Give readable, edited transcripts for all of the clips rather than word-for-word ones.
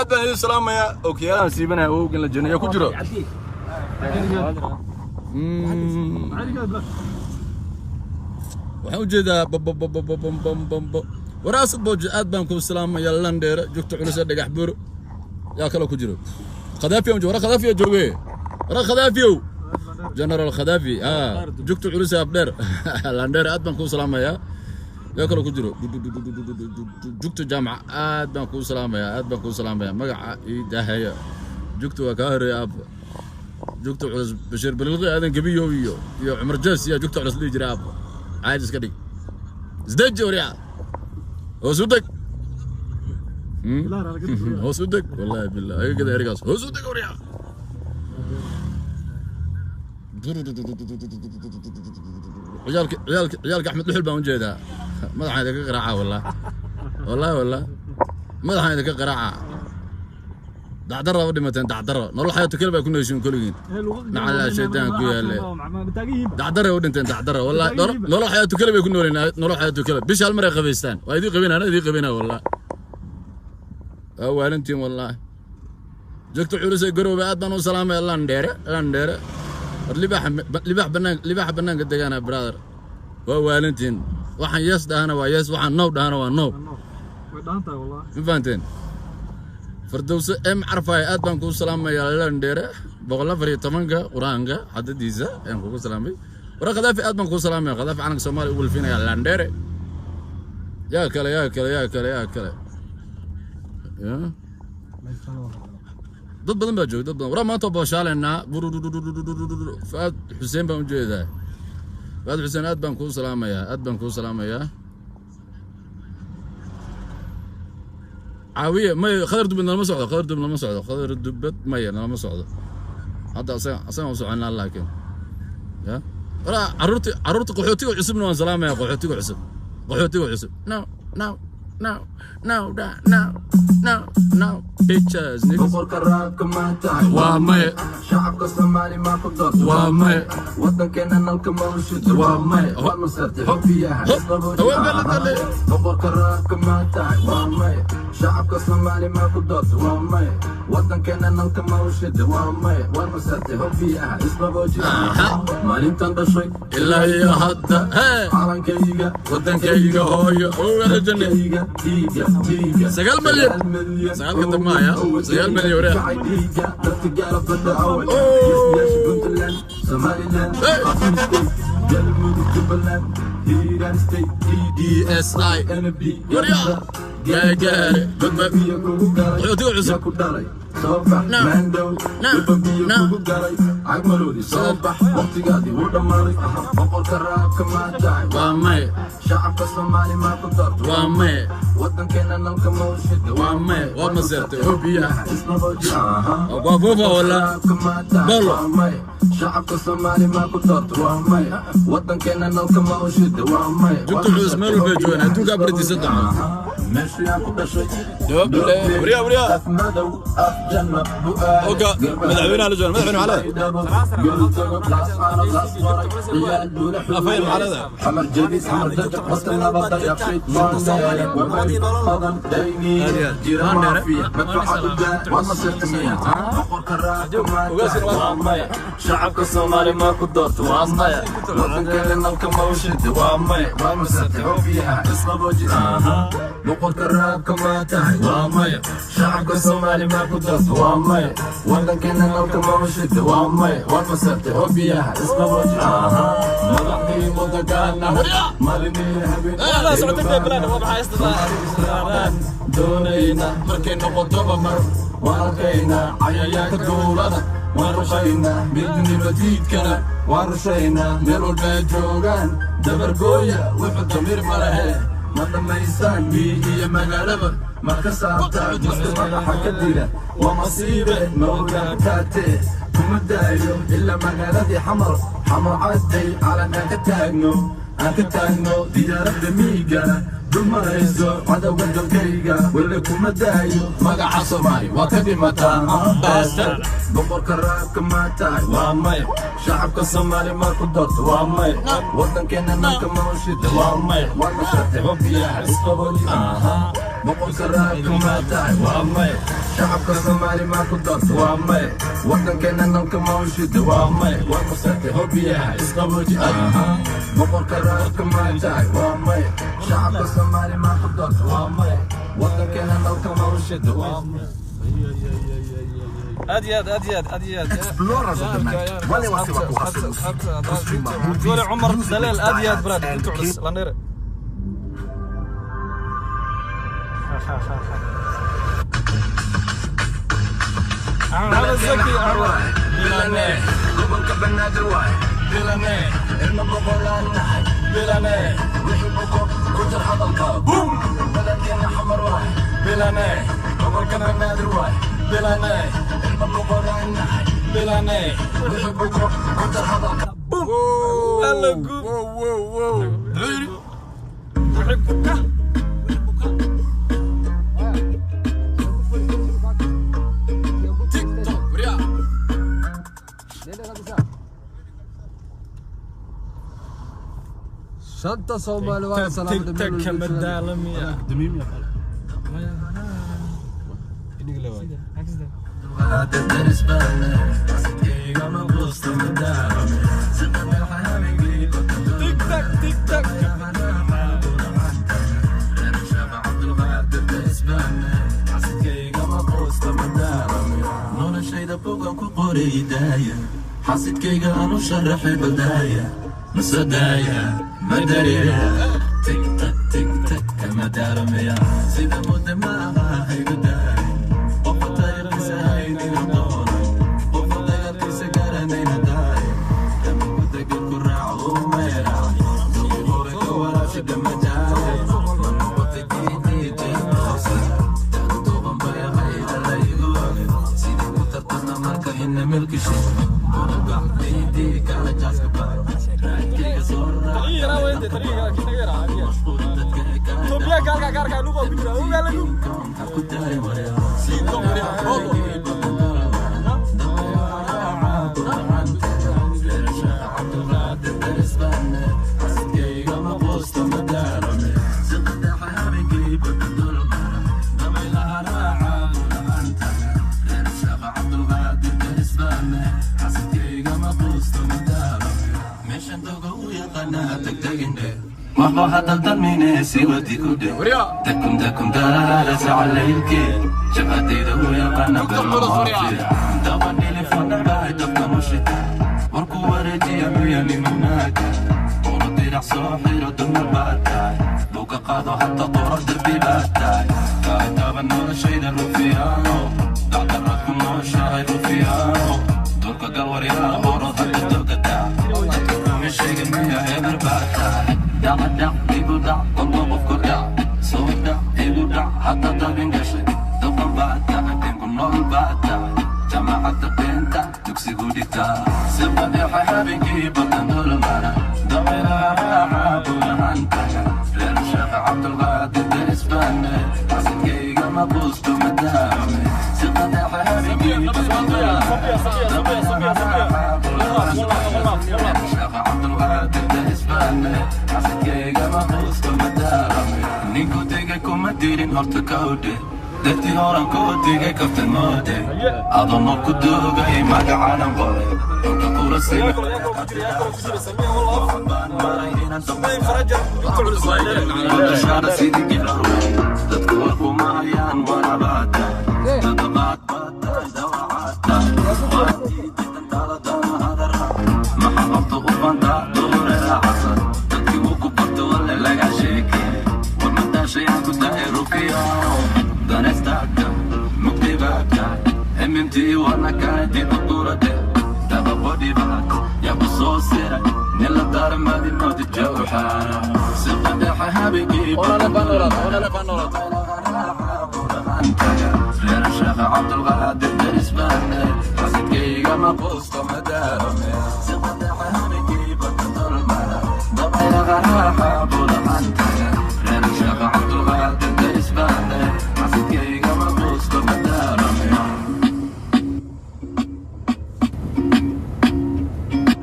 Aad baan idin salaamayaa. Okiyaalaan siibanaya, awowgan la jannaya ku jiro. Waxaan ujeedaa bababababambambambo waraasad boojo. Aad baan kuu salaamaya. Landheere, joogta culus ee Dhagax Buur. Yaa kaloo ku jiro? Khadaafi aan wara, Khadaafi jooge, wara Khadaafiyow, General Khadaafi. Ha, joogta culus ee Abdheer, Landheere, aad baan kuu salaamayaa. Yaa kaloo ku jiro? Jugta Jaamaca, aad baan kuu salaamayaa, aad baan kuu salaamayaa. Magaca ii daahaya, jugta waa kaa horeeya aab. Jugta culus Bashiir Balilqi, Aadan Gebiyow iyo Cumar Jees iyo jugta culus dhihi jira. Aab, caadi iska dhig, isdeji waryaa, hoos u deg, hoos u deg. Wallahi billah, aga gada erigaas, hoos u deg waryaa. Ciyaalka Axmed Dhuxul baan ujeedaa. Madaxaan idinka qaraaca, wallah wallahi wallah, madaxaan idinka qaraaca. Dacdara u dhimateen, dacdaro nolol xayaatu keli baa ku nooshiin koligiin. Nacalaa shaydaan ku yaale, dacdaray u dhinteen, dacdara wallahi. Nolol xayaatu keli bay ku nooleen, nolol xayaatu keli. Bisha hal mar ay qabaystaan. Waa idii qabina, ana idii qabina, wallah waa waalantiin wallahi. Joogta culus ee Garoobe, aad baan u salaamaya. Landheere, Landheere, war libaaxa, libaax banaan, libaaxa banaanka degaana. Brother, waa waalantiin. Waxaan yes dhahana waa yes, waxaan no dhahana waa no. Ma fahanteen? Fardowse M Carfay, aad baan kuu salaamayaa. Landheere, 114-ka Qur-aanka xadadiisa ayaan kugu salaamay. Wara Khadaafi, aad baan kuu salaamaya. Khadaafi calanka Soomaaliya u wilfinaya. Landheere, yaa kale, yaa kale, yaa kale, yaa kale? Ya dad badan baa jooga, dad badan. Waraa maanta waa booshaaleynaa. Fuaad Xuseen baan ujeedaa. Fuaad Xuseen, aad baan kuu salaamayaa, aad baan kuu salaamayaa. Caawiye may, Khadar Dubad nalama socdo, Khadar Dubad nalama socdo, Khadar Dubad maya nalama socdo hadda. Asaga u soconaa, laakiin ya waraa carruurta qaxootiga cusubna waan salaamaya. Qaxootiga cusub, qaxootiga cusub, no no no no da no no no pictures niggas. Boqorka raabka ma tahay? Waa maya. Shacabka Soomaali ma ku doorto? Waa maya. Wadankeena nalka ma u shito? Waa maya. Waa masartay xubbiyaha. Hop, haweenka la taliya. Boqorka raabka ma tahay? Waa maya. Shacabka Soomaali ma ku doorto? Waa maya. Wadankeena nalka ma u shito? Waa maya. Waa masartay xubbiyaha isqabooji. Maalintan dhashay ilaa iyo hadda hee calankayga, wadankayga hooyo oo wada janne. Dhiiga dhiiga dhiiga. 9 milyan, sagaalka dambe haya, 9 milyan wareer. Kacay dhiiga dadka gaala badda away. Oh. Geesiyaasha Puntland, Somaliland, Hey. Khartoum State, Galmudug, Jubbaland, Hiiraan State, DSI NB. Waryaa. Gaagaare godba. Biyo kugu galay. Qaxootiga cusub. Yaa ku dhalay? Soo bax. No. Maandow. No. Dhulba biyo No. kugu galay. Cagmaroodi soo bax, waqtigaadii wuu dhammaaday. Boqorka raabka ma tahay? Waa maya. Shacabka Soomaali ma ku doorto? Waa maya. Wadankeena nalka ma u shida? Waa maya. Waa maseertay hubiyaha. Isqabooji. Waa foofa wallah. Bolo. Shacabka Soomaali ma ku doorto? Waa maya. Wadankeena nalka ma u shida? Waa maya. Jugta culus meel walbay joogaan adduunka, abartiisa daco. Meeshii aan ku dhashay. Dooble. Waryaa, waryaa. Af madow, af janna bu'aale. Oka, madaxweynaha la jooga, madaxweyne maxaa leedahay? Afhayeen maxaa leedahay? Xamar jadid, xamar jajab, wasta nabada yabshid, maandheere, wabari, badan, dayni, jira maafiya, madfaca u daa, waa masirtamiya. Boqorka raabka maanta, waa maya. Shacabka Soomaali ma ku doorto? Waa maya. Wadankeena nalka ma u shida? Waa maya. Waa masirtay hubiyaha isqabooji. Boqorka raabka ma tahay? Waa maya. Shacabka Soomaali ma ku doorto? Waa maya. Wadankeena nalka ma u shida? Waa maya. Waa masirtay hubiyaha isqabooji. Madaxdii waddankaana maalin iyo habeen doonayna, markay noqotoba mar waan arkaynaa cayayaanka duulana, waan rushaynaa midnimo diidkana, waan rushaynaa meel walbay joogaan. Dabargooya wuxuu damiir ma lahe, ma dhammaystaan miyi iyo magaalaba, ma ka saartaan dadka madaxa ka dila. Waa masiibe ma ogaataate, kuma daayo ilaa magaaladii Xamar, Xamar cadday calan aan ka taagno, aan ka taagno diyaaradda miigana dulmarayso cadowga dalkayga. Welle kuma daayo, magaca Soomaali waa ka dhimataa. Bastard. Boqorka raabka ma tahay? Waa maya. Shacabka Soomaali ma ku doorto? Waa maya. Wadankeena nalka ma u shida? Waa maya. Waa mashartay hubiyaha isqabooji. Boqorka raabka maa tahay? Waa maya. Shacabka Soomaali maa ku doorta? Waa maya. Waddankeena nalka ma u shida? Waa maya. Waa masartay hobiyaha isqabooji. Boqorka raabka maa tahay? Waa maya. Shacabka Soomaali maa ku doorta? Waa maya. Waddankeena nalka ma u shida? Waa maya. Aad iyo aad, aad iyo aad, aad iyo aad. Explorers of the night, wale wase wa kuhustle kustreama movies, Wale Cumar music Daleel, aad iyo aad styles brad and inta culus landheere. Axmed Zaki Axmed. Bilane, gobolka Banaadir waay. Bilane, ilma boqolaan nahay. Bilane, wixii boko ku jar hadalka. Boom! Baladkeena Xamar waay. Bilane, gobolka Banaadir waay. Bilane, ilma boqolaan nahay. Bilane, wixii boko ku jar hadalka. Alla guub. Wixii buka. TikTok waryaa. Shanta Soomaali waa salaamada meel Tigtag walba kama joogaan. daalamiya. Tigtag tigtag. Noloshayda bogan ku qoray daaya, xasidkayga aan u sharaxay baldaaya, masadaaya madareera. Tigtag tigtag kama daaramaya, sida mudda ma aha haygu daaya. Qofa taariikhdiisa haynayna doonan, qofa dagaalkiisa garanayna daaya, dama ku degan ku raaco u meerac dowii hore ka walaasha dhamajaaya ma noqotay diintii jeebtoosa dada duuban bay ahayda laygu ogay sidii ku tartana marka ina milkishe unugac diidii kala jaaska baray raadkayga soo Tariga weyn, tariga kinaga yara. Mashquul dadka ee kala Toobiyaanka halkaa ka arkaa luqa ku jira. Ogaa lagu. Waxba hadaldarmine siwadi ku dhe dakum dakum daraara sacalaylke jabhadayda u yaqaana daba dhilifanabaa dabka mushita warku wareejiya miyani munaaja oro dirac soo xiro dumar baad tahay buuga qaado hata qoro darbi baad tahay kaataba noloshayda rufiyaano dacdarad ku nooshahay rufiyaano durka galwaryaa orod hadda dogataa dadka kuma sheegin miya eber baad tahay dhaca dhac igu dhac kolba qofku dhac soo dhac igu dhac hadda dabin gashay doqon baad tahay dhinku nool baad tahay jaamacadda beenta dugsigu dhigtaa siba dhexe habeenkii badan dulmara dabaylaha raaca buulahantaga reer Sheekh Cabdulqaadir derisbaane xasidkayga ma quusto madaame siba dhexe habeenkii badan dulmara dabaylaha raaca buulahantaga reer Sheekh Cabdulqaadir derisbaane xasidkayga ma quusto madaame ninku tegay kuma dirin horta kawdhe dartii horan kuu digay kaftan moode adoo nool ku duugay magacanan qoray dhulka kula simay baan maray inaan noloshaada sidii gilarwey dadku war kuma hayaan warabaata dadaqaad baatahay dawacaata waadiidantaladana hadara maxa horta u bantaa duureera casar dadkii wuu ku barta walle laga sheekey war madaashayaan ku dahay rufiyo danaystaaka mugdi baata MMT wana kaadi uqurade dabaqodhibaad yaa ku soo siray nin la daarmadi modi jawxaana siqadhexa habeenkii reer Sheekh Cabdulqaadir derisbaane xasidkayga ma quusto madaarame siqadhexa habeenkii badda dulmara dabaylaha raaxa bulahantaga reer Sheekh Cabdulqaadir derisbaane xasidkayga ma quusto madaarame.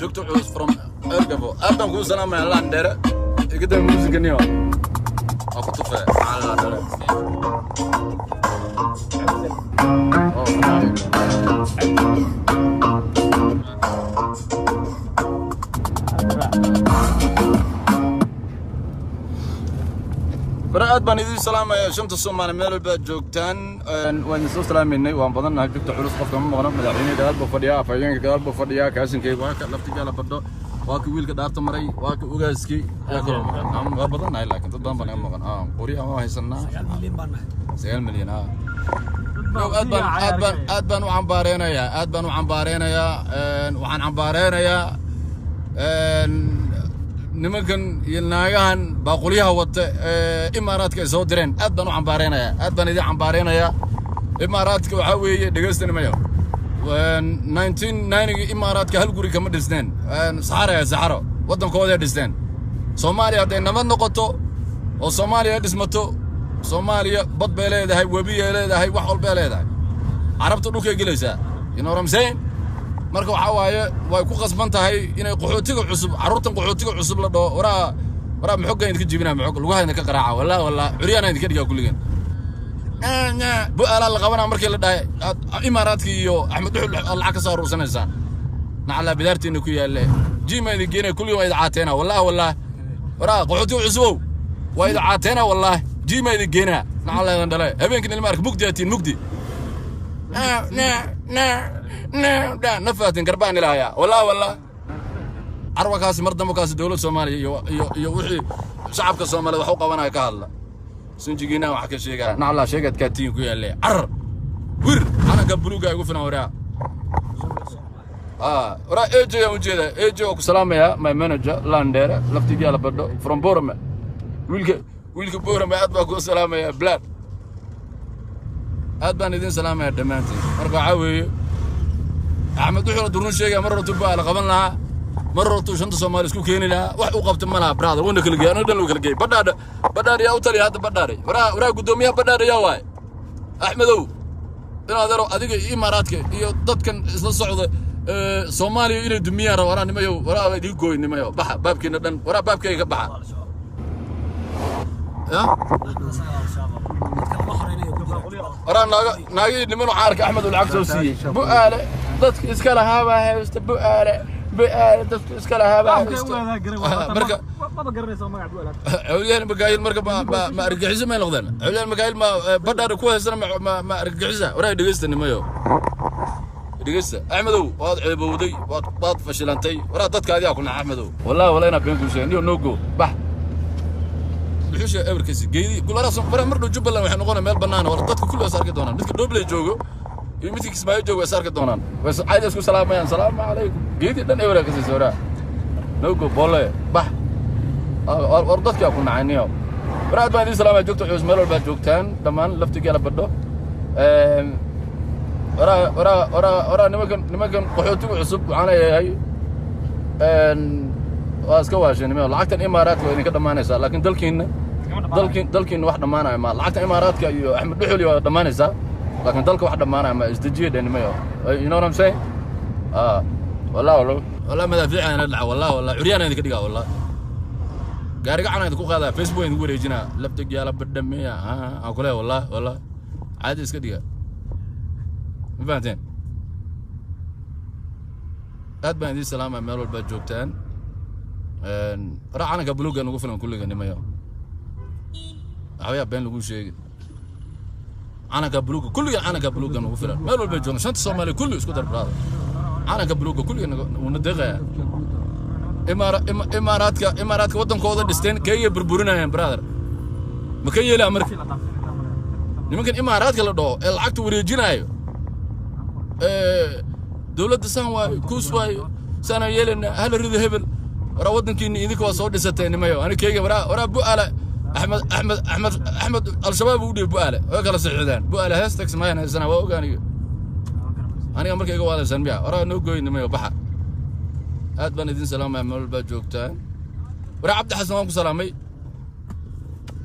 Joogto culus from Ergabo, aad baan kuu salaamaya landheere. Igada muusiganiyo. Waa ku tufee. Bara aad baan idiin salaamayaa, shanta Soomaali meel walba aad joogtaan. Waan idin soo salaamaynay, waan badannahay. Jugta culus qofka ma maqno. Madaxweyne gadaal buu fadhiyaa, afhayeenka gadaal buu fadhiyaa, kaasinkayga waa ka laftigaala badho, waa ka wiilka dhaarta maray, waa ka ugaaskii. Yaa kaloo maqan? Waa badannahay, laakiin dad badan baa naga maqan. Qoryaha waa haysanaa, 9 milyan. Aad baan aad baan aad baan u cambaareynayaa, aad baan u cambaareynayaa. Waxaan cambaareynayaa nimankan iyo naagahan baaqulyaha wata ee Imaaraadka ay soo direen. Aad baan u cambaareynayaa, aad baan idin cambaareynayaa. Imaaraadka waxaa weeye, dhegeysta nimayo, 1990 Imaaraadka hal guri kama dhisneen. Saxaraya saxaro waddankooday dhisteen. Soomaaliya hadday nabad noqoto oo Soomaaliya ay dhismato, Soomaaliya bad bay leedahay, webiyay leedahay, wax walbay leedahay. Carabta dhulkay gelaysaa, you know what I'm saying? Marka waxaa waaye, way ku qasban tahay inay qaxootiga cusub, carruurtan qaxootiga cusub la dhaho, waraa waraa maxoggan idinka jibinaa, maxog lugaha idinka qaraaca. Wallah wallah, curyaana idinka dhigaa kulligeen. Bu-aalaa la qabanaa markii la dhahay, Imaaraadka iyo Axmed Dhuxul lacag ka soo aruursanaysaan. Naclaa bidaartiina ku yaalle, jiima idin geenaya kulligeen, waa idin caateena. Wallah wallah, waraa qaxootiga cusubow, waa idin caateena. Wallah, jiima idin geenaa, naclaa idin dhale. Habeenkin ilma arka, mugdi atiin, mugdi nafaatin garbaan ilahayaa. Wallah wallah, carwakaasi mar dambe kaasi dowlad Soomaaliya iyo wixii shacabka Soomaaliya wax u qabanaya ka hadla. Sinjigiina wax ka sheegaa, naclaa sheegadkaa tiin ku yaalle. Carar wir, calanka buluuga igu filan. Waraa waraa AJ aan ujeeda, AJ waa ku salaamayaa, my manager landheere laftigiyaa la badho from Borame. Wiilka Borame aad baa kuu salaamayaa, blad. Aad baan idin salaamayaa dhammaantiin. Marka waxaa weeye, Axmed wuxuu durun sheegaya, mar hortu baa la qaban lahaa, mar hortu shanta Soomaali isku keeni lahaa. Wax uu qabta ma laha, brother. Wuuna kala geeyay, anaga dhan uu kala geeyay. Badhaadha, Badhaadha yaa u taliya hadda? Badhaadhay, waraa waraa, guddoomiyaha Badhaadha yaa waaye? Axmedow, inaad ero adiga iyo Imaaraadka iyo dadkan isla socda Soomaaliya inay dumiyaan rabo. Waraa nimayow, waraa idiin gooy nimayo, baxa baabkiina dhan, waraa baabkayga ka baxa ya. Waraa naaga naagihii niman waxaan arkay Axmed uu lacag soo siiyey. Bu'aale dadka iska lahaabaa haysta, Bu'aale, Bu'aale dadka iska lahaabaa haysta. Marka maba garanaysa magac Bu'aale. Cawliyahan Makaayil marka ma argagixiso may noqdeen? Cawliyahan Makaayil ma Badhaadha ku haysana ma argagixisa? Waraa dhegeysta nimayo, dhegeysta. Axmedow, waad ceebowday, waad fashilantay. Waraa dadka adigaa ku naca, Axmedow. Wallahi wala inaa been kuu sheegay niyo, no go, bax dhuxusha eberkiisi geedi gularaas. Bara mar dhow Jubbaland waxay noqonaya meel bannaan. War dadka kulli is arki doonaan, midka Dhobley joogo iyo midka Kismaayo joogo is arki doonaan, way caadi isku salaamayaan, salaamu calaykum. Geedi dhan ebera kasii. Waraa no go, boole bax. War dadkaa ku nacay niyo. War aad baan idiin salaamaya, joogta culus meel walbaad joogtaan dhammaan, laftigeela badho. Waraa waraa waraa waraa, nimankan qaxootiga cusub waxaan leeyahay, waa iska waasheen nimayo. Lacagtan Imaaraadka waa idinka dhammaanaysaa, laakiin dalkiinna wax dhammaanaya ma. Lacagtan Imaaraadka iyo Axmed Dhuxul waa dhammaanaysaa, laakiin dalka wax dhammaanaya ma. Isdejiye dhe nimayo, you know what I'm saying? Ah, wallah wallah wallah, madaafiic ana dhaca. Wallah wallah, curyaan idinka dhigaa. Wallah, gaari gacan idinku qaadaa, Facebook idinku wareejinaa, laftig yaala badhameeya aan ku leeyahay. Wallah wallah, caadi iska dhiga, ma fahanteen? Aad baan idiin salaamaya meel walbaad joogtaan. Waraa calanka buluugga nagu filan kulliga nimayo, waxbayaa been lagu sheegin. Calanka buluugga kulliga, calanka buluugga nagu filan meel walbay joogaan shanta Soomaaliya kulli isku dar, brother. Calanka buluugga kulliga wuuna deeqaya. Imaaraadka waddankooda dhisteen, keeyay burburinayaan, brother. Ma ka yeelaa marka nimankan Imaaraadka la dhaho ee lacagta wareejinaayo? Dowladda saan waayo, kuus waayo, saanaan yeelaynaa, hala rido hebel. Waraa waddankiina idinka waa soo dhisateen nimayo. Ani keyga waraa waraa Bu'aale, Axmed Al-Shabaab uu dhiibay Bu'aale, way kala saxiixdeen Bu'aale. Heestax mayan haysana, waa oga aniga. Aniga marka iga waadaysan miya? Waraa noo gooy nimayo, baxa. Aad baan idin salaamaya meel walbaad joogtaan. Waraa Cabdi Xasan waan ku salaamay.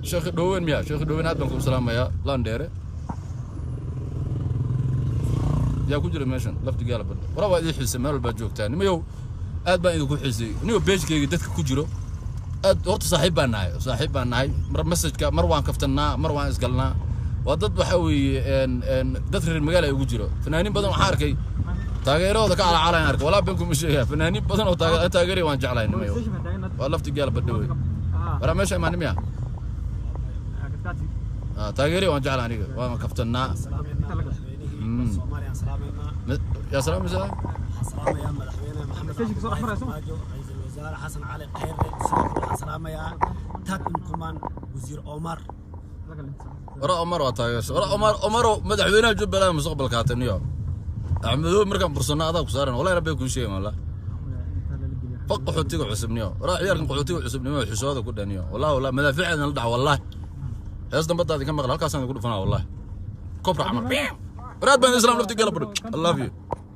Sheekhi Dhowen miya? Sheekhi Dhowen, aad baan kuu salaamayaa. Landheere yaa ku jira meeshan laftigaala badha. Waraa waa idin xiisay meel walbaad joogtaan nimayow, aad baan idinku xiisay niyo. Page-kayga dadka ku jiro Aad horta saaxiib baan nahay, saaxiib baan nahay. Mar messageka, mar waan kaftannaa, mar waan isgalnaa. Waa dad waxa weeye dad reer magaala ay ugu jiro. Fanaaniin badan waxaan arkay taageerahooda ka calacalayan arkay. Walaa been kuma sheegaya, fanaaniin badan oo taageeraya waan jeclahay nimayo. Waa lafti gaala badhowey waraa meesha imaani miya. Taageeraya waan jeclahay aniga, waan kaftannaa. Yaa salaamaysaa? Salaamaya madaxweyne Maxamed Cabdullaahi Farmaajo, ra'iisul wasaare Xasan Cali Khayre. Sidoo kale waxaan salaamayaa Tad Inkuman, wasiir Omar. Wara Omar waa taageersa. Wara Omar, Omaro madaxweynaha Jubbaland mustaqbalka haataniyo. Axmedoobe markaan bursano adaa ku saaran, wallahi rabbi kuu sheegay wallah. Faq qaxootiga cusubniyo. Wara ciyaarkan qaxootiga cusubnimo xishooda ku dhaniyo. Wallahi wallahi madaafiicdan la dhac wallahi. Hees dambada idinka maqla halkaasaan ku dhufanaa wallahi. Kobra camal. Waraad baan islaam lafti gala badho. I love you.